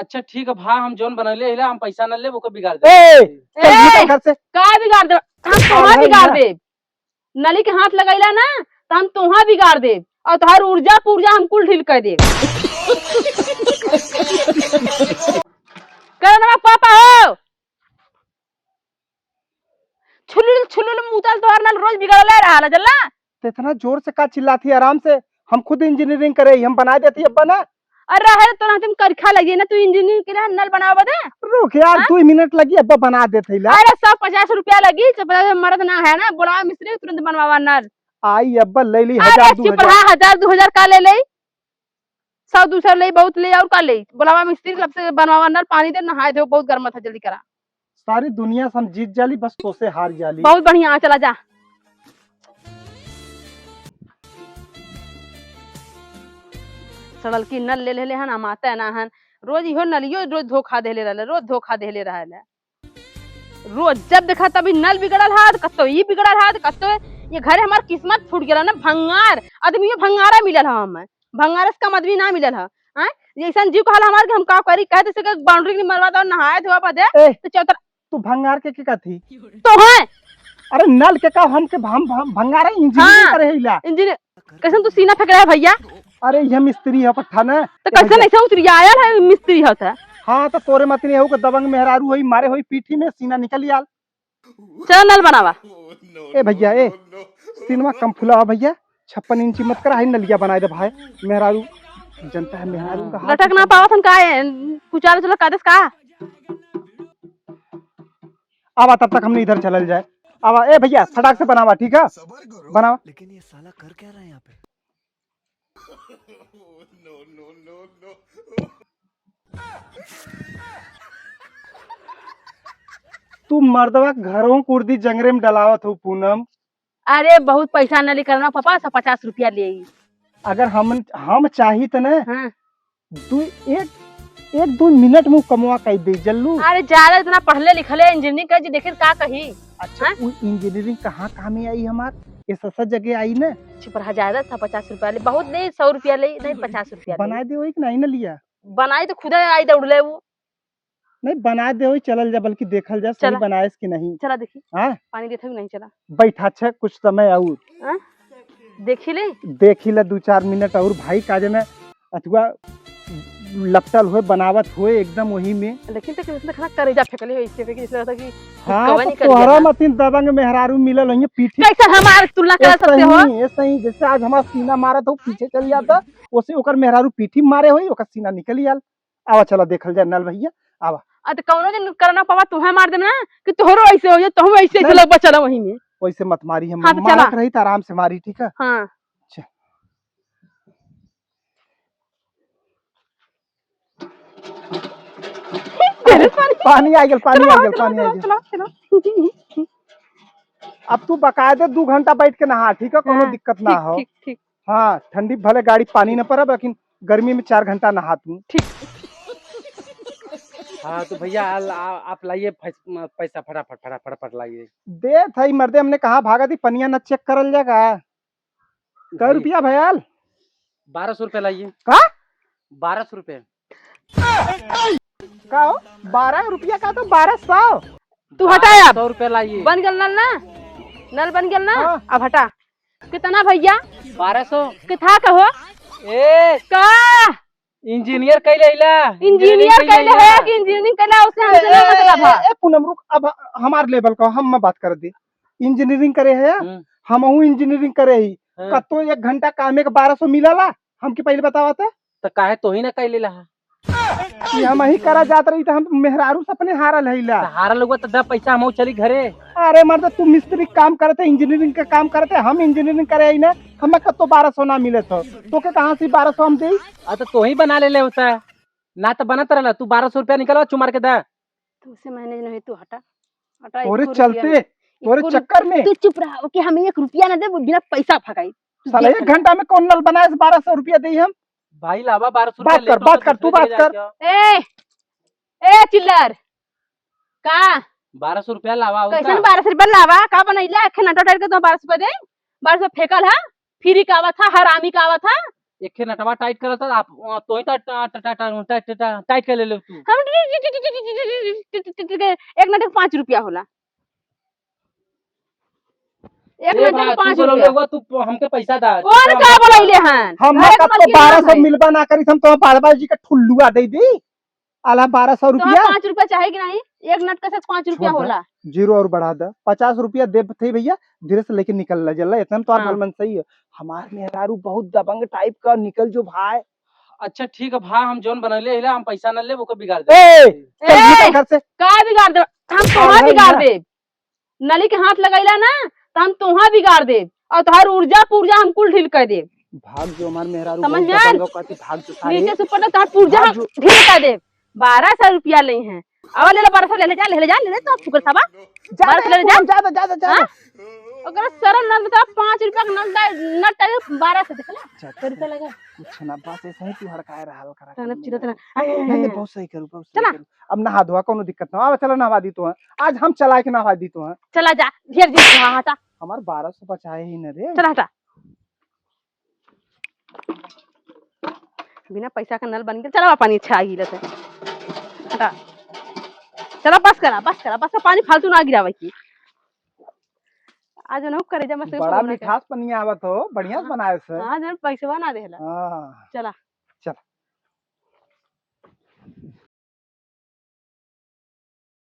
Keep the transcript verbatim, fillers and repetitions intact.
अच्छा ठीक है भा, हम जौन बनैले हिला, हम पैसा न लेब, ओकर बिगाड़ दे। ए, चल ए, निकल घर से। का बिगाड़ दे? हम तोहार बिगाड़ देब। नली के हाथ लगैला ना, त हम तोहार बिगाड़ देब और तोहार ऊर्जा पुर्जा हम कुल ढील कर देब। करो ना पापा हो। छुलुल छुलुल मुतल तोहर नल रोज बिगड़ले रहला, जल्ला। त इतना जोर से का चिल्लात ही? आराम से, हम खुद इंजीनियरिंग करे ही, हम बनाए देती अब्बा ना। अरे रहे तो ना, तुम करखा लगी ना, तू इंजीनियरिंग के ना नल बनावे बदे। रुक यार, हाँ? दो मिनट लगी, अब्बा बना देते ही ला। अरे सौ पचास रुपया लगी, जब मर्द ना है ना, बुलावा मिस्त्री तुरंत बनवावा नल। आई अब्बा ले ली अरे हजार दो चुप हजार। रहा, हजार दो हजार का ले ले? सौ दो सौ ले, बहुत ले और का ले? बुलावा मिस्त्री, कब से बनवावा नल, पानी दे, नहाए दो, बहुत गर्म था, जल्दी करा। सारी दुनिया से हम जीत जाली, बस तोसे हार जाली। बहुत बढ़िया, चला जा। सड़ल की नल ले लेले हन, अमाते ना हन। रोज इहो नलियो रोज धोखा देले रहले, रोज धोखा देले रहले। रोज जब देखा तभी नल बिगड़ल हाथ, कत्तो ई बिगड़ल हाथ, कत्तो ये घरे हमार किस्मत फूट गेला ना, भंगार। आदमी ये भंगारा मिलल ह हमें, भंगार से कम आदमी ना मिलल ह। हैं? जैसन जीव कहल हमार कि हम का करी, कह दे से बाउंड्री नहीं मरवा दो, नहाए धोआ बदे। ए, तो चौतर तू भंगार के, के कथी? तो है। अरे नल के का, हम के, हम, हम भंगार है, इंजीनियरिंग हाँ, करे है इला। इंजीनियर, कैसन तू सीना फेंक रहा है भैया? अरे ये मिस्त्री है पट्ठा ना। तो ये कैसन भैया। ऐसा उतरिया आयल है मिस्त्री होता है? हाँ तो तोरे मतनी है, के दबंग मेहरारू होई, मारे होई पीठी में, सीना निकल आल। चल नल बनावा। ए भैया, ए, सीनवा कम फुलावा भैया, छप्पन इंची मत करा, है नलिया बनाए दे भाई। मेहरारू, जनता है मेहरारू का हाथ लटक ना पावत हन का है? कुचाल उचाल का देस का? आवा, तब तक हमने इधर चलल जाए। आवा, ए भैया, फटाक से बनावा, ठीक है? बनावा। लेकिन ये साला कर क्या रहा है यहाँ पे? तू मर्दवा घरों कुर्दी जंगरे में डलावत हो पूनम। अरे बहुत पैसा न निकलना पापा, सौ पचास रुपया ले आई। अगर हम, हम चाही त न हाँ। दू, एक, एक दो मिनट में कमवा कर दे जल्लू। अरे ज्यादा इतना पढ़ले लिखले इंजीनियरिंग कर जी, देखिन का कही। अच्छा, हाँ? उ इंजीनियरिंग कहाँ काम में आई हमार? ये सस्ता जगह आई न। चुप रहा, ज्यादा सौ पचास रुपया ले, बहुत नहीं, सौ रुपया ले, नहीं पचास रुपया ले। बनाए दे वही कि नहीं न लिया? बनाई तो खुदा आई दौड़ ले वो। नहीं, बना दे होई, चलल जा, बल्कि देखल जा, सही चला। बनाएस कि नहीं। चला देखी। हाँ? पानी देत है कि नहीं, चला। बैठा छे कुछ समय और। हाँ? देखी ले? देखी ले दू चार मिनट और भाई, का जने अथुआ लपटल होए, बनावत होए एकदम वही में। लेकिन तो कितना खाना करेजा फेंकले हो इससे, कि जैसे लगता कि हाँ, कवा तो निकल गया तोहरा ना। मतिन दबंग मेहरारू मिलल होइए पीठी। कैसे हमार तुलना कर ऐसा सकते हो? ही, ऐसा ही, जैसे आज हमार सीना मारत हो, पीछे चल जाता, वैसे ओकर मेहरारू पीठी मारे होई, ओकर सीना निकल आल। आवा चला देखल जाए नल भैया, आवा। आ, तो कौनो दिन करना पावा, तुहे मार देना कि तोहरो ऐसे हो जाए, तुहू ऐसे, ऐसे नहीं। लगबा चला वहीं में। वैसे मत मारी, हम हाँ, तो मारत चला। रही तो आराम से मारी, ठीक है? हाँ। अच्छा। अरे, पानी। पानी आ गया, पानी आ चला, गया, चला, पानी आ चला, गया। चला, चला। अब तू बकायदे दू घंटा बैठ के नहा, ठीक है? कौनो हाँ, दिक्कत ना ठीक, हो। ठीक, ठीक। हाँ, ठंडी भले गाड़ी पानी न पड़े, लेकिन गर्मी में चार घंटा नहा तू। ठीक। हाँ, तो भैया, आ, आ, आप लाइए फैस-, म, पैसा फटाफट, फटाफट, फटाफट लाइए। देत है मर्दे, हमने कहा भागा दी, पनिया न चेक करल जाएगा। कै भाई, रुपया भैयाल? बारह सौ रुपया लाइए। का? बारह सौ रुपया। का हो? बारह रुपया का तो बारह सौ। तू हटा अब। सौ रुपया लाइए। बन गल नल ना? नल बन गल ना? हाँ। अब हटा। कितना भैया? बारह सौ। किथा कहो? ए! का? इंजीनियर कैले अइला? इंजीनियर कैले है कि इंजीनियरिंग कैला, उससे हमसे ना मतलब है। ए, ए, पूनम रुक, अब हमार लेवल का हम बात कर दे। इंजीनियरिंग करे है, हम्म। हमहू इंजीनियरिंग करे ही। हाँ। कतो एक घंटा कामे के बारह सौ मिलला, हमके पहले बतावा त। त काहे तोही ना कैले ला? कि हम ही करा जात रही त हम मेहरारू से अपने हारल हईला। त हारल हुआ त दा पैसा, हमहू चली घरे। अरे मर्द, तू मिस्त्री के काम करते, इंजीनियरिंग के काम करते, हम इंजीनियरिंग करे ही ना, हमें कतो बारह सौ ना मिले तो, तोके कहाँ से बारह सौ हम देई? आ त तोही बना ले ले होता, ना त बनत रहला, तू बारह सौ रुपया निकलवा चुमार के दा। तुमसे मैनेज नहीं, तू हटा, हटा, तोरे एको रुपया चलते, नहीं। तोरे एको रुपया चक्कर में। तू चुप रहा, ओके, हम एक रुपया ना देब, बिना पैसा फकाई। तू साला देख एक ले। घंटा में कौन नल बनाए से बारह सौ रुपया देई हम? भाई लावा बारह सौ रुपया बात कर, लेटो बात तो कर, तू दूसरे बात जगह कर। जाके। ए, ए चिल्लर, का? बारह सौ रुपया लावा, और कैसन का? बारह सौ रुपया लावा? का बनैला? अखे नटो टाइट के तो बारह सौ रुपया दे, बारह सौ फेंकल है, फ्री का आवत है, हरामी का आवत है। एके नटवा टाइट करत ह, आप, अ, तोही टा-, टा-, टा-, टा-, टा-, टा-, टाइट कर ले ले तू। हम एक नट के पाँच रुपया होला। एक ए नट के भाई, तू पाँच बोलौले रुपया। हुआ, तू प-, हमके पैसा दा। कौन तू का हमके बोलौले हन? हम अरे, कब कमर तो के बारह सौ नाम है। मिलबा ना करी, हम तो बारह बारह जी का ठुल्लुआ दे दी। आला बारह सौ तो रुपया। पाँच रुपया चाहे कि नहीं? एक नट का से पाँच रुपया छोड़ दे, होला। जीरो और बढ़ा दे। पचास रुपया देब थे भैया, धीरे से लेके निकल ला, जल्ला, इतना में तो हाँ। भल मन सही है। हमार मेहरारू बहुत दबंग टाइप का, निकल जो भाई। अच्छा ठीक है भाई, हम जौन बनैले हिला, हम पैसा न लेब, ओके बिगाड़ दे। ए, चल ए, निकल घर से। का बिगाड़ दे? हम तोहा पागल बिगाड़ ना। देब। नली के हाथ लगैला ना, त हम तोहा बिगाड़ देब। और तोहार ऊर्जा पुर्जा हम कुल ढील कर देब। भाग जो हमार मेहरारू समझ बहुत में आयल? दबंग है, कहती, "भाग जो सारे।" नीचे से ऊपर तक तोहार पुर्जा भाग हम जो। ढील कर देब। बारह सौ रुपया ले हैं। अब ले ले बारह सौ, ले ले जा, ले ले जा, ले ले तो फुकर साबा। जा बारह सौ ले ले जा। जा, जा, जा, जा, जा। हाँ? ओकरा सरल नल में तो पाँच रुपया के नल डाल, नल डाल बारह सौ देख ले। अच्छा, सौ रुपया लगा। कुछ ना, बस ऐसे ही तू हड़काए रहा करा। तने चिरत ना। नहीं, नहीं, बहुत सही करू, बहुत सही चला। करू। अब नहा धोआ, कोनो दिक्कत ना। अब चला नहवा दी तो है। आज हम चला के नहवा दी तो है। चला जा, ढेर दिन से वहाँ हटा। हमार बारह सौ बचाए ही न रे। चला हटा। बिना पैसा का नल बन के चला पानी अच्छा आ गई लते। हटा। चला बस करा, बस करा, बस का पानी फालतू ना गिरावे की। आज ना करे जा मस्त बड़ा सोना के। मिठास पनिया आवत हो, बढ़िया से हाँ। बनाए से। हाँ, जन पैसवा ना देहला। हाँ। चला। चला।